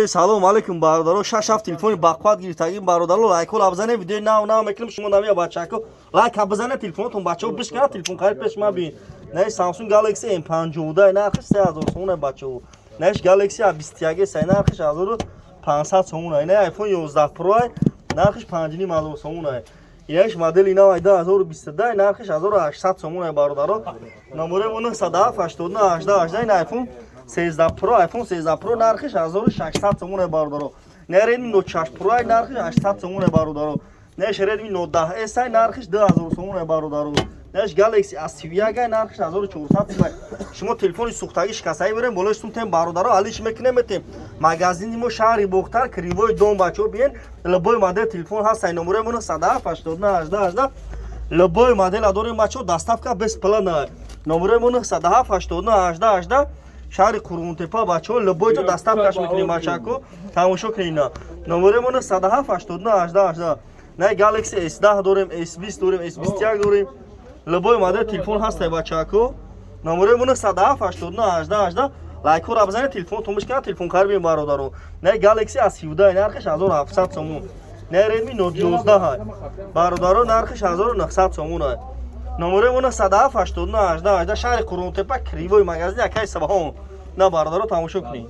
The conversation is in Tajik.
Салом алейкум, бародаро. Шаш ҳафт телефони бақувват гирифтагим, бародаро. Лайкҳо бизанед, видеои нав нав мекунем. Шумо намия, бачако, лайка бизанед, телефонотон, бачаҳо, бишканад, телефон харид пеш ма бин. Наи Samsung Galaxy M52, нархиш 3000 сомон, бачаҳо. Наиш Galaxy A21 сай, нархиш 1500 сомон. Наи iPhone 11 Pro, нархиш 5500 сомон. Инаш модели нав 2022, нархиш 1800 сомон, бародаро. Номерои мо 907 89 18 18. Ин iPhone 13 Pro, iPhone 13 Pro нархиш 1600 сомон, бародаро. Не Redmi Note 6 Pro, нархиш 800 сомон, бародаро. Неш Redmi Note 10 S, нархиш 2000 сомон, бародаро. Неш Galaxy A31, нархиш 1400 сомон. Шумо телефони сӯхтагӣ, шикастагӣ берем, болои сумтем, бародаро, алиш мекунем, метем. Магазини мо шаҳри Бохтар, Кривой Дом, бачаҳо, биен, любой модел телефон ҳаст. Номерои мо 907 89 18 18. Любой модела дорем, бачаҳо, доставка бесплатная. Номерои мо 907 89 18 18, шаҳри Қурғонтепа, бачаҳо, любой ҷо доставкаш мекунем, бачако, тамошо кунед. Номерои мо 907 89 18 18. На Galaxy S10 дорем, S20 дорем, S21 дорем, любой модел телефон ҳастай, бачако. Номерои мо 907 89 18 18. Лайкҳоро бизанед, телефонтон бишканад, телефон харибем, бародаро. На Galaxy A17, нархиш 1700 сомон. На Redmi Note 11, бародаро, нархиш 1900 сомон. Номерои мо 907 89 18 18, шаҳри Қурғонтепа, Кривой, магазини акаи Сабаҳон. На, бародаро, тамошо кунед.